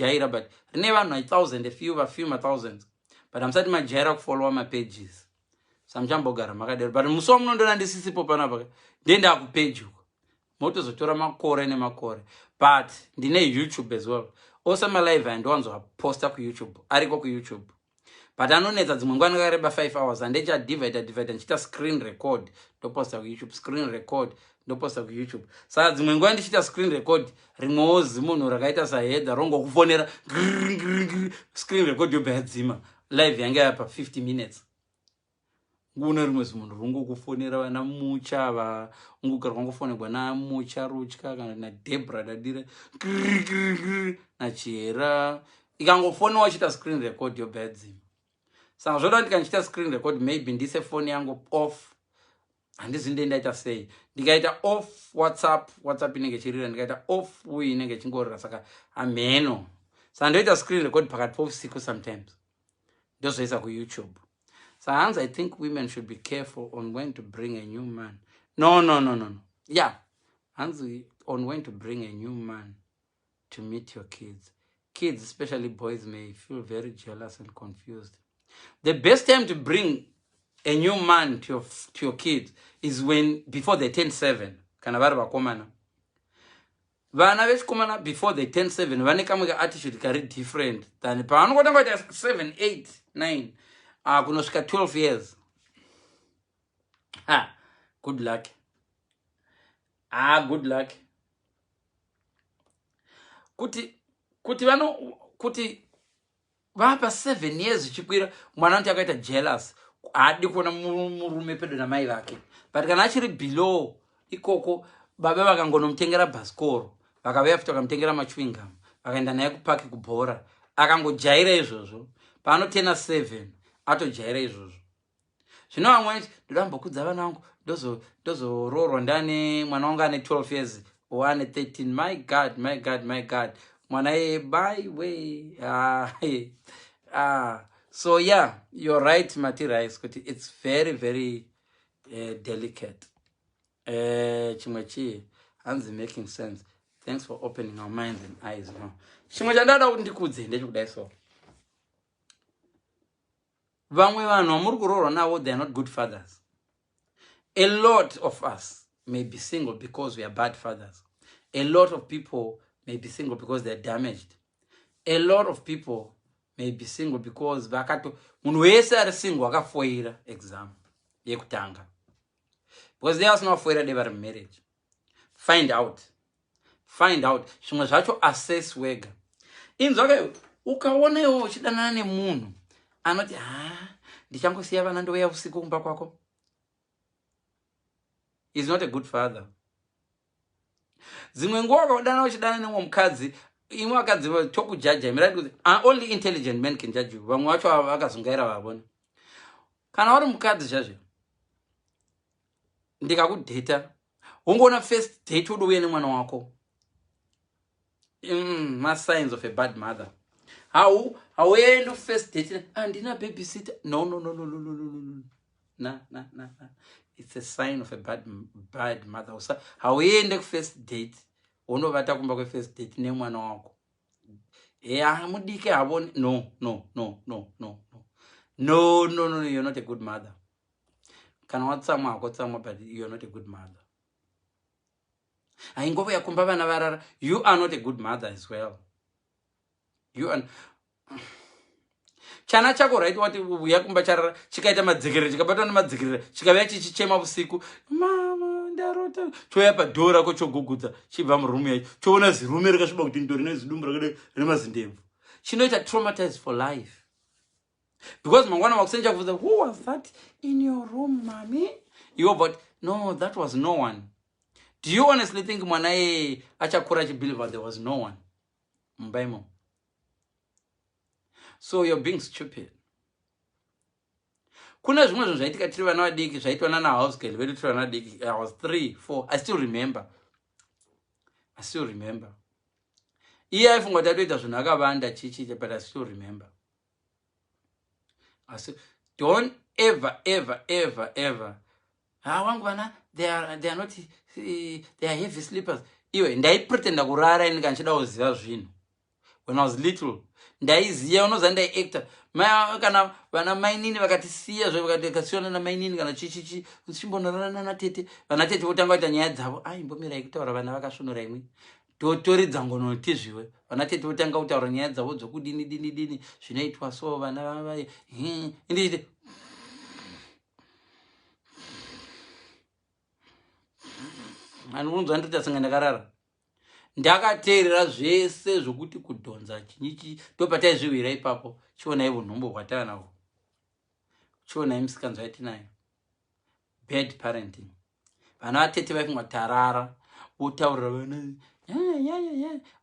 Jaira, but rine vanhu a thousand, a few, a few mathousands, but hamusati majaira kufollowa mapages, samuchambogara makadero. But musi wamunondoona ndisisipo panapa, ndenda kupage uko, motozotora makore nemakore. But ndine YouTube as well. Ose malive andiwanzoaposta kuYouTube, ariko kuYouTube, but anonetsa. Dzimwe nguva anenge 5 hours, handichadivida divida, ndichiita screen record, ndoposta kuYouTube, screen record, ndoposta kuYouTube. Saka dzimwe nguva ndichiita screen record, rimwewo zimunhu rakaita sahedha rongokufonera, screen record yobva yadzima. Live yange yapa 50 minutes. Nguna rimwe zimunhu rongokufonera, vana mucha va ungogara kwangofonerwa namucha rutya kana naDebra Dadira nachihera. Ikangofonewa uchiita screen record, yobva yadzima. Saka zvoda kuti kana ndichiita screen record, maybe ndise foni yangu off. Handizi ndei ndaita sei. Ndikaita off WhatsApp, WhatsApp inenge ichirira. Ndikaita off uyu, inenge ichingorira. Saka hamheno. Saka ndoita screen record pakati pousiku sometimes, ndozoisa kuYouTube. So hanzi, "I think women should be careful on when to bring a new man." No, no, no, no, no. Yeah, hanzi, "On when to bring a new man to meet your kids. Kids, especially boys, may feel very jealous and confused." The best time to bring a new man to your kids is when before they turn 7. Kana vari vakomana, vana vechikomana, before they turn 7 vane kamwe kaattitude kari different than pavanongotanga kuita 7, 8, 9, kunosvika 12 years. Ha, good luck. Ah, good luck. Kuti vano kuti vapa 7 years zvichikwira, mwana anoti akaita jealous, haadi kuona murume pedo namai vake. But kana achiri below ikoko, baba vakangonomutengera bhasikoro, vakauya futi vakamutengera machewing gum, vakaenda naye kupaki kubhora, akangojaira izvozvo. Paanotena 7, atojaira izvozvo. Zvino vamwe, ndoda mbokudza vana vangu, ndozoroorwa ndane mwana wangu ane 12 years or ane 13. My God, my God, my God, mwana ye by way. Ah, ah. So yeah, you're right, Mati Rice, kuti it's very, very delicate. Chimwe chii? Hanzi, "Making sense. Thanks for opening our minds and eyes." No, chimwe chandada kuti ndikudze ndechekudai. So vamwe vanhu vamuri kuroorwa navo, they are not good fathers. A lot of us may be single because we are bad fathers. A lot of people may be single because they are damaged. A lot of people may be single because vakato, munhu wese ari single akafoira exam yekutanga, because they asina kufoira de vari mumarriage. Find out, find out zvimwe zvacho, assess wega. Inzwaka, ukaona iwo uchidanana nemunhu anoti, "Ha, ndichangosiya vana, ndouya usiku kumba kwako," is not a good father. Dzimwe nguva ukaudana uchidana nemumwe mukadzi, imwe vakadzi tokujaja mirai kuti only intelligent men can judge you. Vamwe vacho vakazungaira vavona. Kana uri mukadzi zvazvo, ndikakudheta, wongoona first date wodouya nemwana wako, masigns of a bad mother. Hauendi first date, "Handina babysitter." No, no, no, no, no, no, no, no, na na na na. It's a sign of a bad, bad mother. Hauende kufirst date, wonovata kumba kwefirst date nemwana wako. Ya mudike havo. No, no, no, no, no, no, no, no, no. You're not a good mother. Kana watsamwa hako, tsamwa, but you're not a good mother. Haingova yakumba vana varara. You are not a good mother as well. You are chana chako, right? Wati uya kumba charara, chikaita madzikirira, chikabatwa nemadzikirira, chikauya chichichema usiku, "Mama, ndarota," chouya padhoo rako, chogugudza, chibva murumu yacho, choona zirume rakasviba kuti ndo rine zidumbu rakadai, rine mazindebvu. Chinoita traumatized for life, because mangwana makusenja kubvunza, "Who was that in your room, mami?" Iwo, "But no, that was no one." Do you honestly think mwana iyeye achakura achibelieve there was no one mumba imomo? So you're being stupid. Kune zvimwe zvinhu zvaitika tiri vana vadiki, zvaitwa nana house girl vedu tiri vana vadiki. I was 3, 4, I still remember, I still remember. Iye aifunga kuti atoita zvinhu akavanda chichiita, but I still remember. Asi don't ever, ever, ever, ever, "Ha, wangu vana, they are not, they are heavy sleepers." Iwe, ndaipretenda kurara ini kana ndichida kuziva zvinhu. When I was little, ndaiziva, unoziva, ndaiacta kana vana mainini vakatisiya zve, vakasiyana namainini kana chichichi, chimbonorara nanatete. Vanatete votanga kuita nyaya dzavo. Ai, mbomirai kutaura, vana vakasvonora imwe, totoridza ngono tizviwe. Vanatete votanga kutaura nyaya dzavo dzokudini dini dini, zvinoitwa so, vana vai indichiti andikunzwa, nditoita senge ndakarara, ndakateerera zvese zvokuti kudhonza chinyichi. Ndopataizviwira ipapo. Chionai vunhumbu hwatava nahwo, chionai misikanzwa yatinayo. Bad parenting. Vana vatete vaifunga tarara, votaurira vana,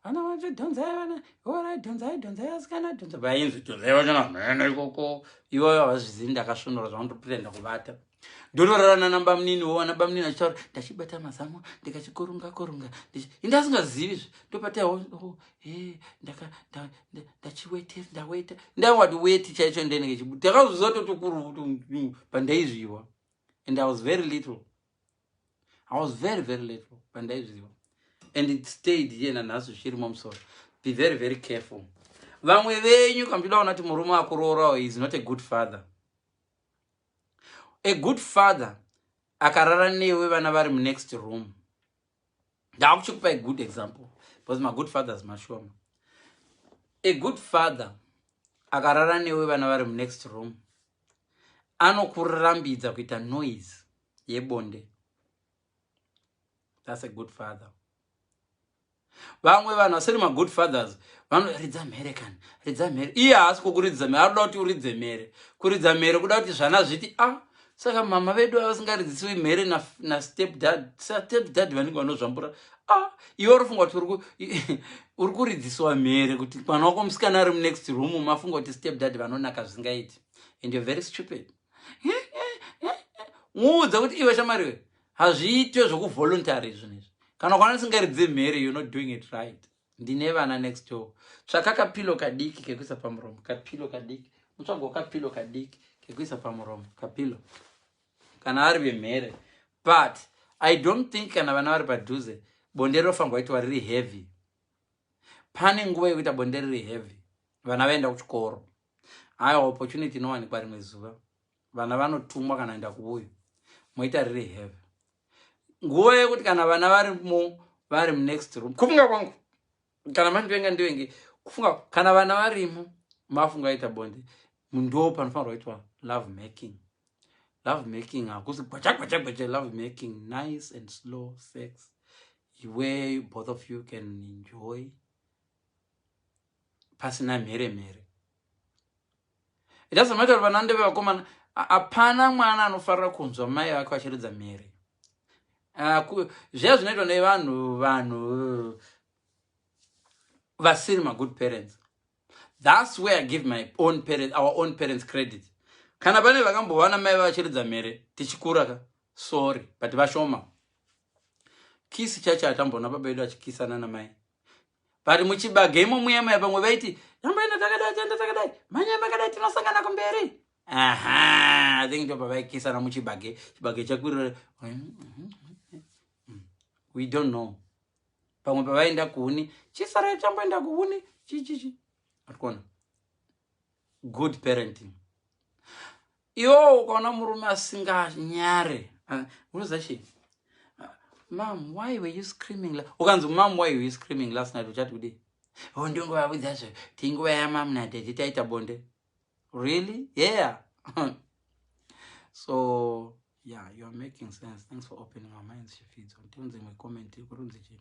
vana vacho, dhonzai vana, orai, dhonzai, dhonzai asikana, dhonza. Vainzi dhonzai vachona mhene ikoko. Ivoyo havazvizivi, ndakasvonora zvavandoputenda kuvata, ndotorara nana bamunini wo. Vana bamunini achitaura, ndachibata mazamo, ndikachikorunga korunga, indasingazivi zve. Ndopata oh, ndachiwete, ndaweta, ndaiwati weti chaicho ndenenge chibu. Takazviziva totokuru pandaizviwa, and I was very little. I was very very little pandaizviziva, and it stayed here nanhasi zvichirimo musoro. Be very very careful. Vamwe venyu kamuchida kuona kuti murume akuroora is not a good father. A good father akarara newe vana vari munext room. Ndakuchikupa a good example because magood fathers mashoma. A good father akarara newe vana vari munext room, anokurambidza kuita noise yebonde. That's a good father. Vamwe vanhu vasiri magood fathers vanoridza mhere. Kani ridza mhere, iye haasi kukuridza mhere, arikuda kuti uridze mhere. Kuridza mhere kuda kuti zvana zviti, "A ah, saka mama vedu vasingaridzisiwi mhere nastep dad, step dad vanenge vanozvambura." Ah, iwe uri funga kuti uri kuridzisiwa mhere kuti mwana wako musikana ari munext room, mafunga kuti step dad vanonaka zvisingaiti, and you're very stupid. Muudza kuti, "Iwe shamariwe, hazviitwe zvokuvoluntary zvinhu izvi. Kana kwana usingaridzi mhere, you're not doing it right. Ndine vana next door." Tsvaka kapillow kadiki kekuisa pamuromo, kapillow kadiki. Mutsvagawo kapillow kadiki kekuisa pamuromo, kapillow, kana ari vemhere. But I don't think kana vana vari padhuze, bonde rinofanirwa kuitwa riri heavy. Pane nguva yekuita bonde riri heavy vana vaenda kuchikoro. Aiwa, opportunity inowanikwa rimwe zuva. Vana vanotumwa kana enda kuuyu, moita riri heavy. Nguva yekuti kana vana varimo, vari munext room, kufunga kwangu, kana mandivenga ndivenge, kufunga, kana vana varimo, mafunga aita bonde, ndo panofanirwa kuitwa love making. Love making hakusi gwacha gwacha gwacha. Love making, nice and slow sex where both of you can enjoy pasina mhere mhere. It doesn't matter vana ndeve vakomana, hapana mwana anofarira kunzwa mai vake vachiridza mhere. Zviya zvinoitwa nevanhu, vanhu vasiri magood parents. That's where I give my own parents, our own parents credit. Kana pane vakambova namai vachiridza mhere tichikura ka, sorry, but vashoma. Kisi chacho hatamboona baba vedu achikisana namai, but muchibage imo muya muya, pamwe vaiti, "Amboenda takadai, taenda takadai, manya makadai, tinosangana kumberi." Aha, I think ndo pavaikisana muchibage. Chibage chakwirira, we don't know. Pamwe pavaenda kuhuni, chisara chamboenda kuhuni, chichichi atikuona. Good parenting. Iwo ukaona murume asinganyare, unoziva chii? "Mam, why were you screaming?" Ukanzi, "Mam, why were you screaming last night?" uchati kudii? "Oh, ndingovaudza zvo tinguva yamam nadaddy taita bonde." Really? Yeah. So yeah, you are making sense. Thanks for opening our minds, Shifidzo. Ndiunze imwe comment kurunzi chii?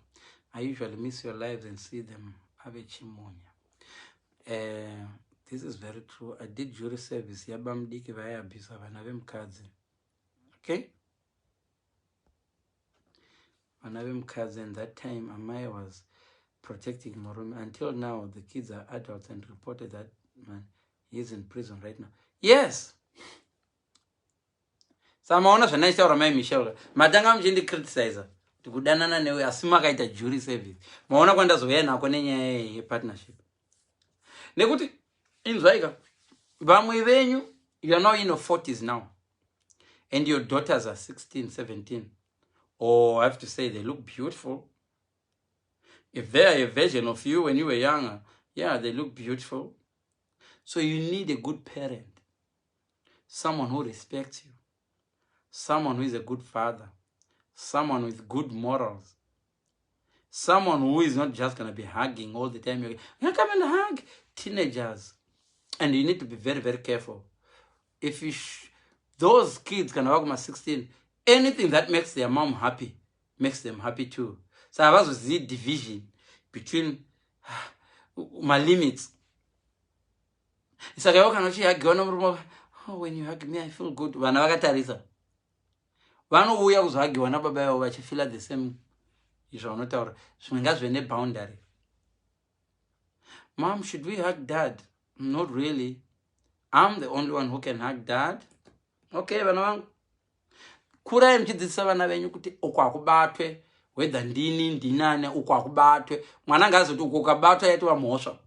I usually miss your lives and see them ave chimunya. This is very true. I did jury service yabamudiki, vaiabhisa vana vemukadzi. Okay, vana vemukadzi, and that time amai was protecting murume. Until now the kids are adults and reported that man, he is in prison right now. Yes, samaona zvandaichitaura, mai Michel, matanga muchindicriticiza kuti kudanana newe, asi makaita jury service. Maona kwandazouya nako nenyaya yepartnership, nekuti inzwaika, vamwe venyu, you are now in your 40s now and your daughters are 16, 17. Or I have to say they look beautiful. If they are a version of you when you were younger, Yeah, they look beautiful. So you need a good parent, someone who respects you, someone who is a good father, someone with good morals, someone who is not just going to be hugging all the time. You're come and hug teenagers. And you need to be very, very careful. If you those kids kana vakuma 16, anything that makes their mom happy makes them happy too. So havazozivi division between malimits. Saka ivo kana uchihagiwa nomurume, "Oh, when you hug me I feel good." Vana vakatarisa, vanouya kuzohagiwa nababa yavo vachifeela the same zvaunotaura. Zvimwe ngazvive neboundary. "Mom, should we hug Dad?" "Not really. I'm the only one who can hug Dad." Okay, vana vangu, kurai muchidzidzisa vana venyu kuti uku hakubatwe, whether ndini ndinani, uku hakubatwe. Mwana ngaazoti uku ukabatwa yaitova mhosva.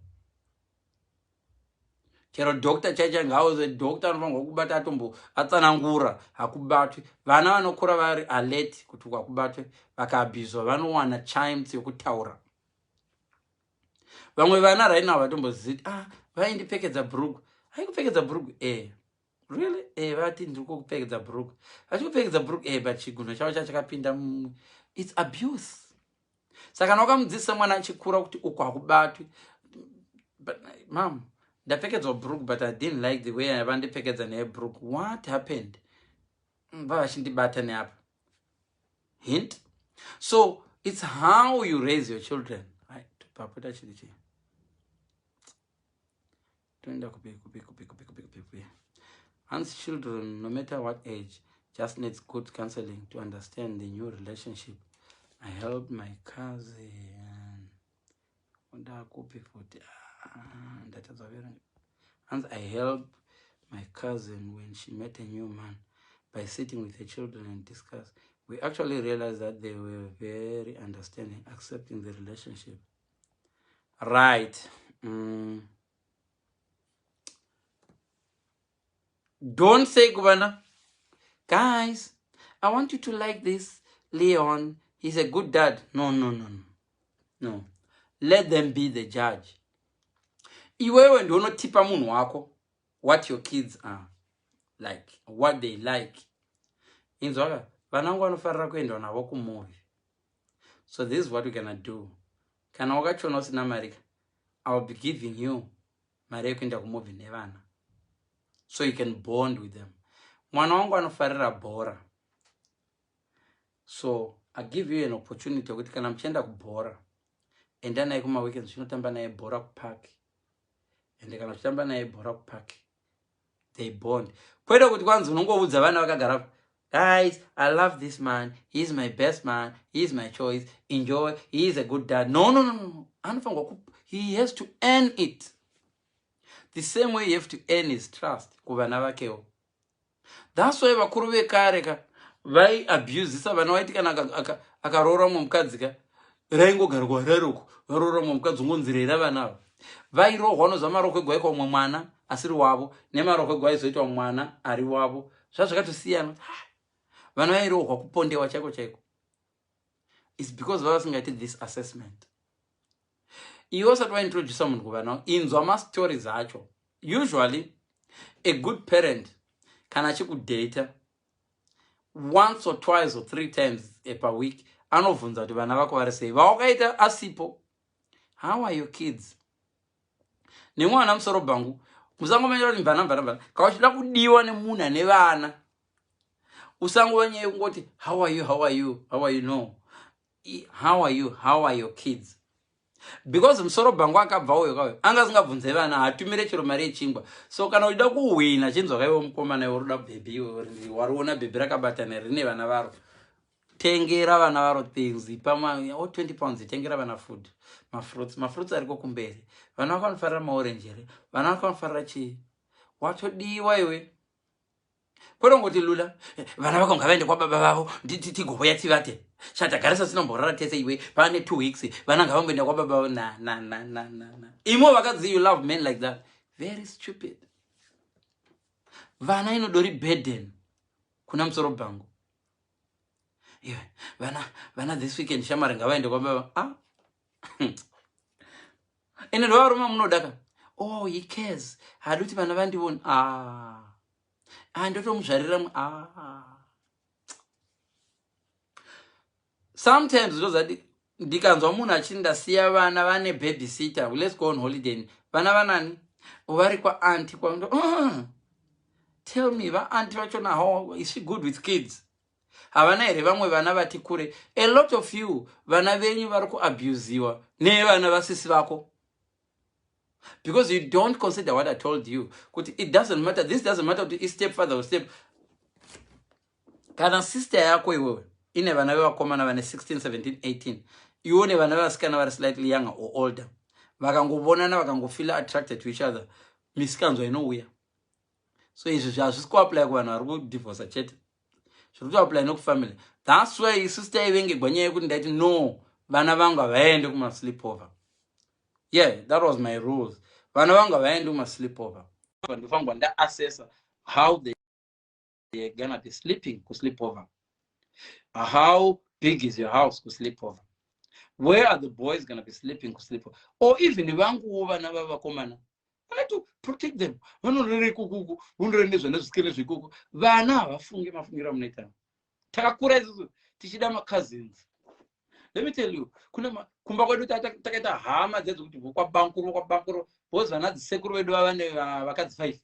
Chero doctor chaicha ngauze doctor anofanirwa kubata atombo atsanangura hakubatwi. Vana vanokura vari alert kuti uku hakubatwe. Vakaabhizwa vanowana chance yokutaura. Vamwe vana right now vatomboziti, "Ah, vaindipfekedza bhurugu." Aikupfekedza bhurugu? E, really? E, vati ndiri kukupfekedza bhurugu. Vachikupfekedza bhurugu? E, but chigunho chavo chachakapinda. It's abuse. Saka kana wakamudzidzisa mwana achikura kuti uku hakubatwi, "But mam, ndapfekedzwa bhurugu, but I didn't like the way vandipfekedza nebhurugu." "What happened?" Va vachindibata neapa." Hint. So it's how you raise your children, right? Papota chiri chii? Toenda kupi, kupi, kupi, kupi, kupi, kupi, kupi? Hans, children, no matter what age, just needs good counseling to understand the new relationship. I helped my cousin. Ndakupi futi? Ah, ndatadza kuverenga. Hans, I helped my cousin when she met a new man by sitting with her children and discuss. We actually realized that they were very understanding, accepting the relationship. Right. Don't say kuvana, "Guys, I want you to like this Leon. He's a good dad." No, no, no, no. No. Let them be the judge. Iwewe ndionotipa munhu wako what your kids are like, what they like. Inzwaka, vana vangu vanofarira kuendwa navo kumovie. So this is what we're gonna do. Kana wakachona usina mari, I will be giving you mari yekuenda kumovie nevana so you can bond with them. Mwana wangu anofarira bhora. So I give you an opportunity yekuti kana muchienda kubhora, enda naye kumaweekends, chinotamba naye bhora kupark. Ende kana uchitamba naye bhora kupark, they bond. Kwete kuti kwanzi unongoudza vana vakagara, "Guys, I love this man. He is my best man. He is my choice. Enjoy. He is a good dad." No, no, no, no. Anofanirwa, he has to earn it the same way you have to earn his trust kuvana vakewo. That's why vakuru vekare ka vaiabusisa vana. Vaiti kana akaroora mumwe mukadzi ka, raingogara kuHarare uko, varoora mumwe mukadzi, ungonzirera vana ava vairohwa. Unoziva marohwo egwaikwa mumwe mwana asiri wavo nemarohwo egwaizoitwa mwana ari wavo zvazvakatosiyana. Vana vairohwa, kupondewa chaiko chaiko. It's because vava vasingaiti this assessment. Iwe usati waintrodusa munhu kuvana, inzwa mastories acho. Usually a good parent, kana achikudhata once or twice or three times per week, anobvunza kuti vana vako vari sei, vawakaita asipo. "How are your kids?" Nemwana musoro bhangu, musangomanyira kuti mvana, mvana, mvana. Kana uchida kudiwa nemunhu ane vana, usangonyeye kungoti, "How are you? How are you? How are you?" No. "How are you? How are your kids?" Because musoro bhangu akabva uyo kauyo anga asingabvunze vana, hatumire chero mari yechingwa. So kana uchida kuhwina, chinzwa kaiwe mukomana, iwe uruda bhebhi, iwe wariona bhebhi rakabatana rine vana varo, tengera vana varo things pama o £20, tengera vana food, mafruits. Mafruits ariko kumberi. Vana vako vanofarira maorenji here? Vana vako vanofarira chii? Watodiwa iwe. Kwete kungoti, "Lula, vana vako ngavaende kwababa vavo, tigovoya tivate chatagarisa sinomborara tese." Iwe pane 2 weeks, vana ngavamboenda kwababa vavo. Na na na na na na, imo vakadzi, you love men like that. Very stupid. Vana inodori burden kuna musoro bhangu. Iwe, vana, vana this weekend, shamari, ngavaende kwababa. Ah, Ende ndovarume munoda ka. Oh, he cares, haadi kuti vana vandione. Ah, ah, ndotomuzvarira. Ah, sometimes ndozati ndikanzwa munhu achiti, "Ndasiya vana vane babysitter, let's go on holiday." Vana vanani? Vari kwaanti kwa. Tell me, vaanti vachona, how is she good with kids? Havana here vamwe vana vati kure? A lot of you, vana venyu vari kuabusiwa nevana vasisi vako because you don't consider what I told you, kuti it doesn't matter, this doesn't matter kuti istep father or step kana sister yako. Iwewe ine vana vevakomana vane 16, 17, 18, iwe une vana vevasikana vari slightly younger or older. Vakangovonana, vakangofeel attracted to each other, misikanzwa inouya. So izvi hazvisi kuapply kuvanhu vari kudivorca chete, zviri kutoapply nekufamily. That's why isusu taivengegwa nyaya yekuti ndaiti, "No, vana vangu havaende kumasleepover." Yeah, that was my rules. Vana vangu havaendi kumasleepover. Ndofanirwa ndaassessa how they are gonna be sleeping kusleepover. How big is your house kusleepover? Where are the boys gonna be sleeping kusleepover? Or even vanguwo vana vavakomana, I to protect them. Vanorere ikukuku, vanorere nezvana zvisikene zvikuku. Vana havafungi mafungiro amunoita. Takakura isusu tichida macousins. Let me tell you, kune kumba kwedu takaita hama dzedzekuti vokwabankuru, vokwabankuru, because vana dzisekuru vedu vava nevakadzi five.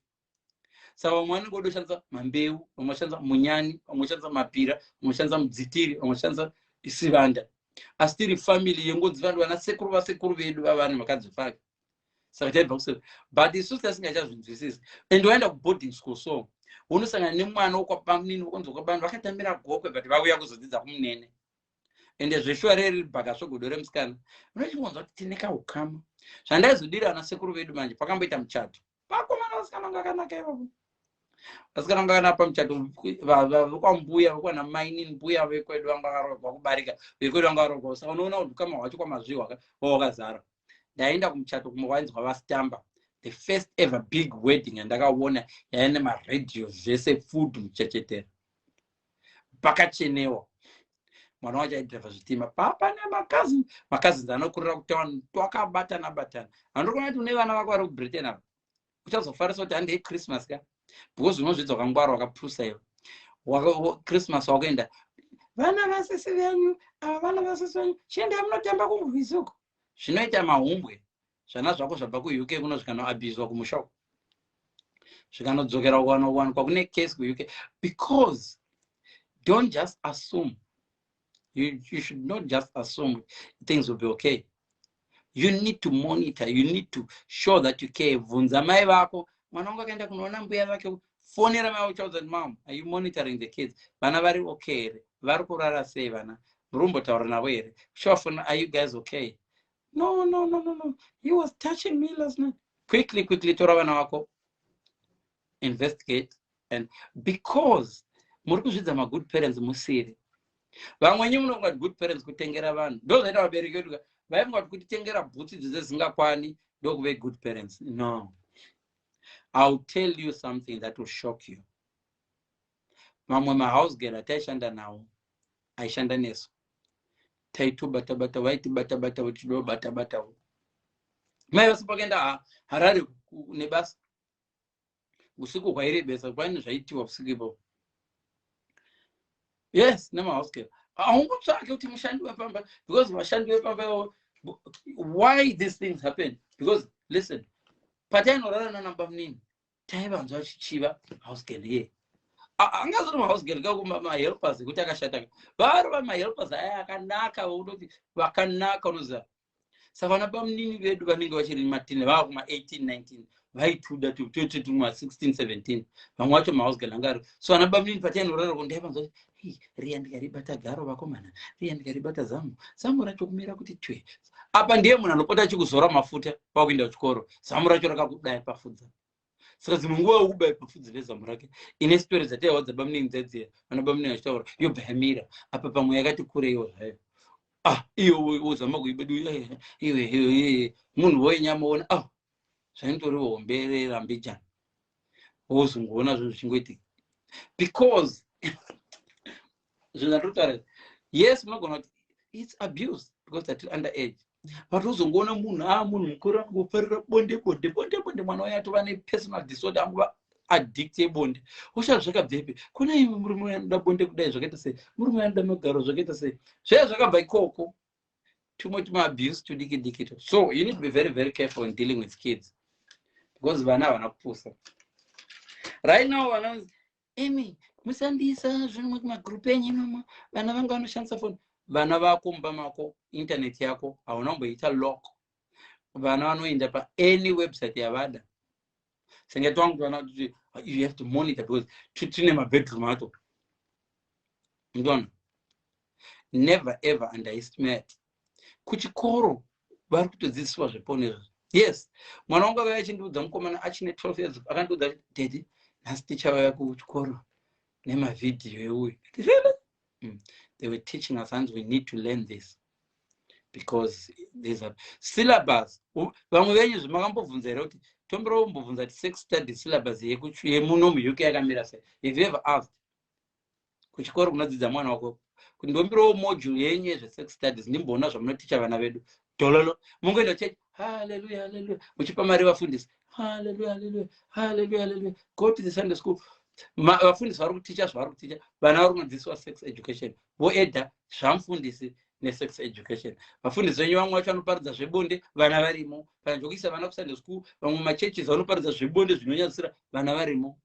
Saka vamwe vanenge vodoshandisa mambeu, vamwe vashandisa munyani, vamwe vashandisa mapira, vamwe vashandisa mudzitiri, vamwe vashandisa sivanda, asi tiri family yengodzi. Vanhu vana sekuru vasekuru vedu vava nevakadzi five. Saka taibva kuseri, but isusu tasingachazvinzwisisi. And waenda kuboarding school, so unosangana nemwana wokwabamunini, wokonzi kwabani, vakatamira Gokwe, but vauya kuzodzidza kuMunene. Ende zveshuwa reri bhakasvogodo remusikana, unochingonzwa kuti tine kaukama. Zvandaizodira ana sekuru vedu manje, pakamboita muchato, vakomana vasikana vanga vakanaka ivapo, vasikana vanga vakanaka pamuchato. Vekwambuya, vekwana mainini mbuya vekwedu vanga vakaroorwa kubarika, vekwedu vanga varoorwa. Saka unoona kuti ukama hwacho kwamazvihwa hwakazara. Ndaenda kumuchato kumwe kwainzwa vaStamba, the first ever big wedding yandakaona yaine maradio, zvese, food muchechetera, pakachenewa. Mwana wacho aidhiraivha zvitima. Papa nemacousin, macousins anokurira kutown, twakabatana batana. Handiri kuti une vana vako vari kuBritain ava, uchazofarisa kuti handei Christmas ka, because unozvidza wakangwara, wakapusa iwe. Christmas wakuenda, vana vasisi venyu ava, vana vasisi venyu, chiendai munotamba kumurwizi uko. Zvinoita mahumbwe. Zvana zvako zvabva kuUK kuno zvikanoabhizwa kumusha uko, zvikanodzokera kukanowanikwa kune case kuUK, because don't just assume. You should not just assume things will be okay. You need to monitor, you need to show that you care. Bvunza mai vako, mwana wangu akaenda kunoona mbuya vake. Fonera mai uchaudza kuti, "Mam, are you monitoring the kids? Vana vari okay here? Vari kurara sei vana? Muri kumbotaura navo here?" Uchavafona, "Are you guys okay?" "No, no, no, no, no, he was touching me last night." Quickly, quickly, tora vana vako, investigate. And because muri kuzvidza magood parents, musiri vamwenyu munonga kuti good parents kutengera vanhu. Ndo zvaita vabereki vedu, vaifunga kuti kutitengera bhutsi dzese dzisingakwani ndokuve good parents. No, I'll tell you something that will shock you. Mamwe mahouse girl ataishanda nawo, aishanda nesu, taitobata-bata, vaitibata-bata, vachidobata-batawo. Mai vasi pakaenda Harare nebasa usiku hwairebesa, kwaine zvaitiwa usiku ipapo. Yes, nemahouse girl. Haungotsvake kuti mushandi wepamba, because vashandi vepamba, why these things happen? Because listen, patainorara nanamba munini, taivanzwa vachichiva house girl ye. Angazoti mahouse girl kako mahelpers ekuti akashata, vari vamahelpers aya akanaka, voutoti vakanaka, unoziva. Saka vana bamunini vedu vanenge vachiri matini, vava kuma18, 19, vaituda toti kuma16, 17, vamwe vacho mahouse girl anga ari. So vana bamunini patainorara ko, ndaivanzwa kuti riya ndikaribata garo, vakomana, riya ndikaribata zamu, zamu racho kumira kuti twe. Apa ndiye munhu anopota achikuzora mafuta pakuenda kuchikoro, zamu racho rakakudai pafudza. Saka dzimwe nguva wokubaya pafudzi rezamu rake. Ine story dzataiwa dzabamunini dzedziya, vana bamunini vachitaura, yobva yamira apa, pamwe yakati kureiwo zvayo. Ah, iyo wozama kuibedu iwe iwe, munhu wenyama ona, ah, zvaindori hombe rambijana, wozongoona zvinhu zvichingoitika, because zvinhu zvandiri kutaura, yes, munogona kuti it's abuse because tati under age. But uzongoona munhu a munhu mukuru angofarira bonde, bonde, bonde, bonde. Mwana uyo atova nepersonal disorder, angova addict yebonde. Oshaa zvakabvepi? Kuna imi murume uyo anoda bonde kudai zvakaita sei? Murume uyo anoda magaro zvakaita sei? Zvaiva zvakabva ikoko, tumwe tumaabuse tudiki diki to. So you need to be very, very careful in dealing with kids, because vana havana kupusa. Right now vana, imi musandisa zvinhu kumagroup enyu imomo, vana vangu vanoshandisa foni. Vana vako mumba mako, internet yako hauna kumboita lock. Vana vanoenda paany website yavada. Senge twangu vana kuti you have to monitor, because tine mabedroom ato. Ndona, never ever underestimate. Kuchikoro vari kutodzidziswa zveporn izvozvo. Yes, mwana wangu akauya achindiudza, mukomana achine 12 years, akandiudza, "Daddy, nhasi tichauya kuchikoro nemavhidhiyo euyu." Really? They were teaching us and we need to learn this because there's a syllabus. Vamwe venyu zvimakambobvunza here kuti tombera kumbobvunza kuti sex study syllabus yemuno muUK yakamira sei? Have you ever asked kuchikoro kunodzidza mwana wako kuti ndombirowo module yenyu yezvesex studies, ndimboona zvamunoticha vana vedu? Dololo, mungoenda chechi, haleluya, haleluya, muchipa mari vafundisi, haleluya, haleluya, haleluya, haleluya. Go to the Sunday school. Vafundisi vari kuticha zvavari kuticha, vana vari kunodzidziswa sex education. Voedha zvamufundisi nesex education. Vafundisi venyu vamwe vacho vanoparidza zvebonde, vana varimo. Kana njokuisa vana kuSunday school, vamwe machurches vanoparidza zvebonde zvinonyadzisira, vana varimo.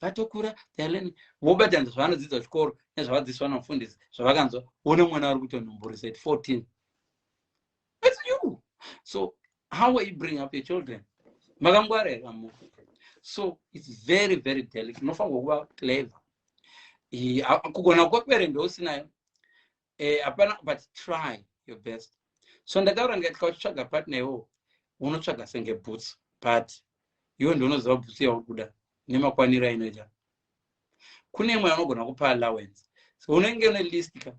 Vatokura, they are learning. Vobatanidza zvavanodzidza kuchikoro nezvavadzidziswa namufundisi, zvavakanzwa. One mwana ari kutonhumburisa at 14. It's you. So how are you bring up your children? Makangwara here amu? So it's very, very delicate. Unofanirwa kuva clever. Kugona kwekuverenga usinayo, hapana, but try your best. So ndataura ndikati kauchitsvaga partner iwowo, unotsvaga senge boots, but iwe ndounoziva boots yauri kuda nemakwaniro ainoita. Kune imwe yaunogona kupa allowance, so unenge une list ka.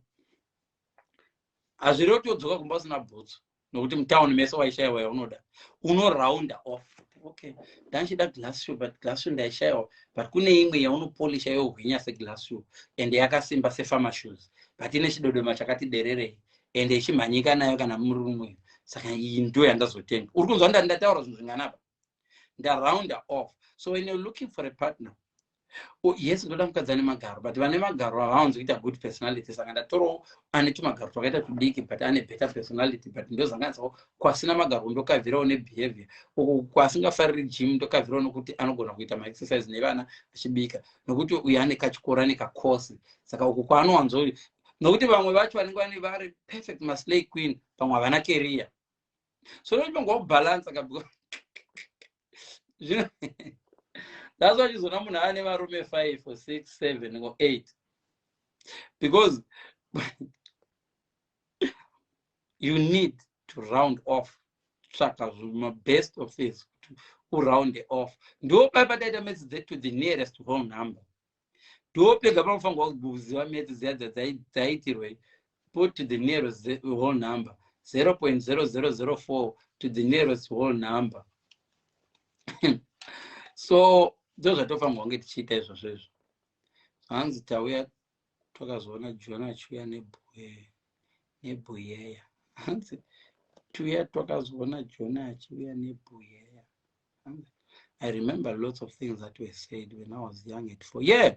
Hazvirevi kuti wodzoka kumba usina boots nokuti mutauni mese waishayiwa yaunoda. Unoraunda off. Okay, ndanchida glass shoe, but glass shoe ndaishayiwa, but kune imwe yaunopolisha yohwinya seglass shoe and yakasimba sefarmer shoes, but ine chidodoma chakati dererei and ichimhanyika nayo kana muri rumwe. Saka iyi ndo yandazotenga. Uri kunzwa? Ndataura zvinhu zvinganapa, ndarounda off. So when you're looking for a partner, oh, yes, ndoda mukadzi ane magaro, but vane magaro havawanzi kuita good personality. Saka ndatorawo ane tumagaro twakaita tudiki but ane better personality, but ndozanganisawo kwasina magaro, ndokavhirawo nebehavior. Uku kwasingafariri gym, ndokavhirawo nokuti anogona kuita maexercise nevana achibika, nokuti uyu ane kachikoro, ane kakosi. Saka uku kwaanowanzo, nokuti vamwe vacho vanenge vane vari perfect maslay queen, pamwe havana career. So nochibangwa kubhalansa ka. Zvino that's why chizoona munhu ane varume 5 or 6, 7 or 8, because you need to round off. Tsvaka mabest of this, uround off. Ndo pai pataita maths dze to the nearest whole number. Ndo pega panofanirwa kuziva maths dziya dzaitirwei. Put to the nearest whole number, 0.0004 to the nearest whole number. So ndo zvatofanirwa kunge tichiita izvozvo izvo. Hanzi tauya twakazoona John achiuya nebhuyeya. Hanzi tuya twakazoona John achiuya nebhuyeya. I remember lots of things that were said when I was young at 4. Yeah,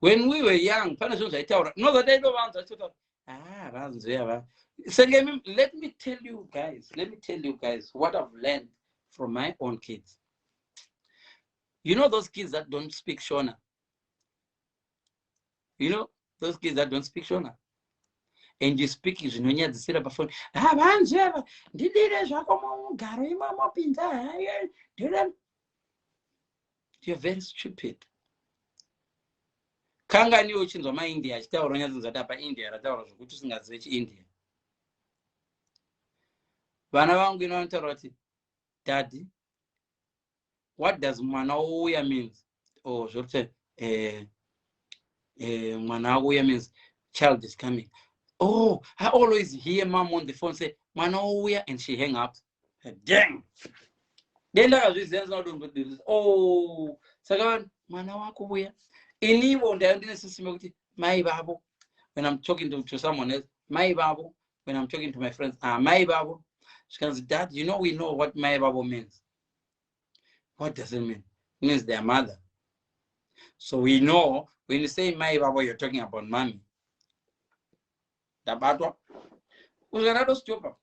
when we were young, pane zvinhu zvaitaura. Nozvataitovanzwa tichitaura. Ah, vanzwe ava. Senge, let me tell you guys, let me tell you guys what I've learned from my own kids. You know those kids that don't speak Shona? You know those kids that don't speak Shona? And you speak zvinonyadzisira pafoni. Ah, vanzwe ava, ndidire zvako mugaro imomo, pinza. You're very stupid. Kanganiwo uchinzwa maIndia achitaura, unyatsonzwa kuti apa India rataura zvokuti usingazive chiIndia. Vana vangu ino vanotaura kuti, "Daddy, what does mwana wouya means?" Oh, zvokuti mwana wouya means child is coming. "Oh, I always hear mom on the phone say mwana wouya and she hang up." Dang, denda akazviziva. Oh, saka mwana wako uya. Inivo ndaiva ndine system yekuti mai vavo when I'm talking to someone else, mai vavo. When I'm talking to my friends, ah, mai vavo. Zvikanzi, "Dad, you know we know what mai vavo means." "What does it mean?" "It means their mother. So we know when you say mai vavo, you're talking about mommy." Ndabatwa kusvika ndatostopa.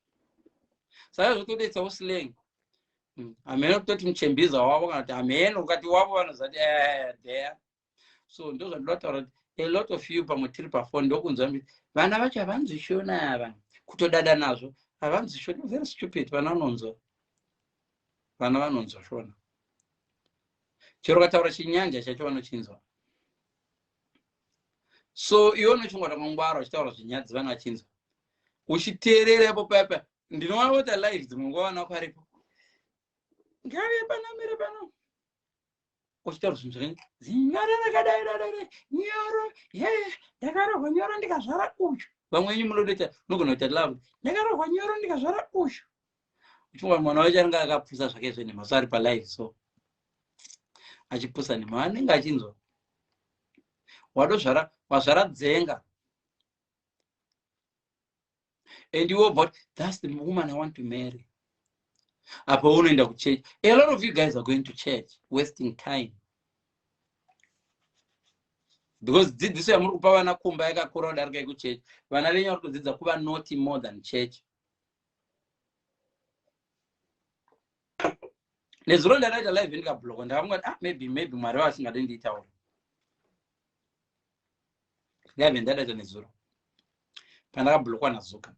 Saka zvotodetsawo slang. Hameno kutoti muchembiza wavo kana kuti hameno ukati wavo vanozati there. So ndo zvandoda kutaura kuti a lot of you pamwe tiri pafoni ndokunzwa kuti vana vacho havanzwi Shona ava, kutodada nazvo, havanzwi Shona. Very stupid. Vana vanonzwa, vana vanonzwa Shona. Chero ukataura Chinyanja chacho vanochinzwa. So iwe unochingwata kwangwara uchitaura zvinyadzi, vana vachinzwa, uchiteerera ipo paya. Ndinoona kuti live dzimwe nguva vana vako ngave panamire pano uchitaura zvinhu zvakanyanya, zinyoro rakadai radai nyoro ye ndakarohwa nyoro ndikazvara uyu. Vamwe venyu munotoita, unogona kuita love, ndakarohwa nyoro ndikazvara uyu, uchinga mwana wacho anenge akapusa zvake zvenhema. So ari palive, so achipusa nhema, anenge achinzwa wadozvara, wazvara dzenga. And iwe but that's the woman I want to marry. Apo unoenda kuchurch. A lot of you guys are going to church, wasting time, because dzidziso yamuri kupa vana kumba yakakura kudarika yekuchechi. Vana venyu vari kudzidza kuva naughty more than church. Nezuro ndakaita live ndikabloka. Ndakangoti, "Ah, maybe Mwari vasingade ndiitaura live." Ndadaita nezuro pandakablokwa naZuka.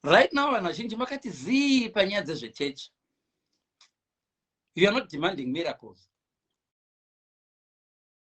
Right now vanhu vazhinji makati zii panyaya dzezvechechi. You are not demanding miracles.